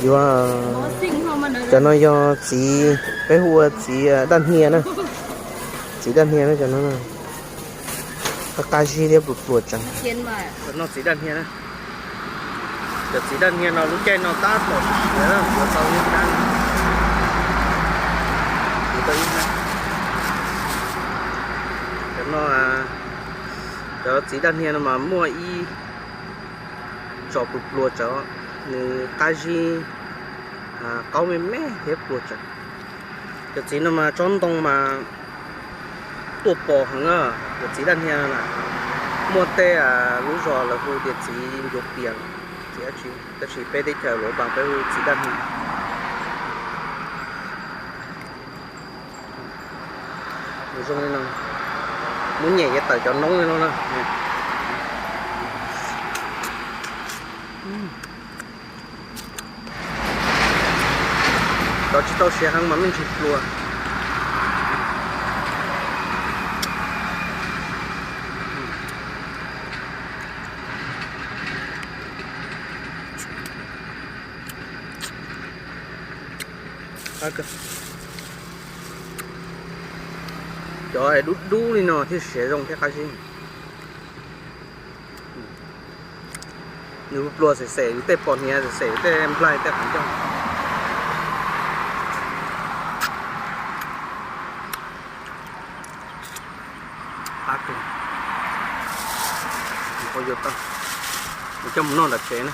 Yuav, cov no yog txiv, peb hu ua txiv daj hnia na. Txiv daj hnia na, cov no qab qab zib thiab pluas pluas tsees. Cov no txiv daj hnia na. Cov txiv daj hnia no lub caij no tab tom siav, yuav tau ib hnab. Yuav tau ib hnab. Cov no, cov txiv daj hnia no mas muaj ib tsom pluas pluas tsees, nws qab zib, qaub me me thiab pluas tsees. Cov txiv no mas tsob ntoo mas tuaj pos heev na. Cov txiv daj hnia no na, muaj tej lub zos lawv hu tias txiv ncuav pias, tab sis peb teb chaws Luas Npas peb hu txiv daj hnia. Zoo li no, muab nyem yuav tawm cov noob li no na. Cov tsis tau siav heev mas me ntsis pluas. Cov dub dub li no thiaj siav zoo thiab qab zib. Nws pluas xem xem yus tej pos hniav, xem xem yus tej nplaig tej qhov ncauj. Qab kawg. Yuav tau, yuav coj mus noj nram tsev na.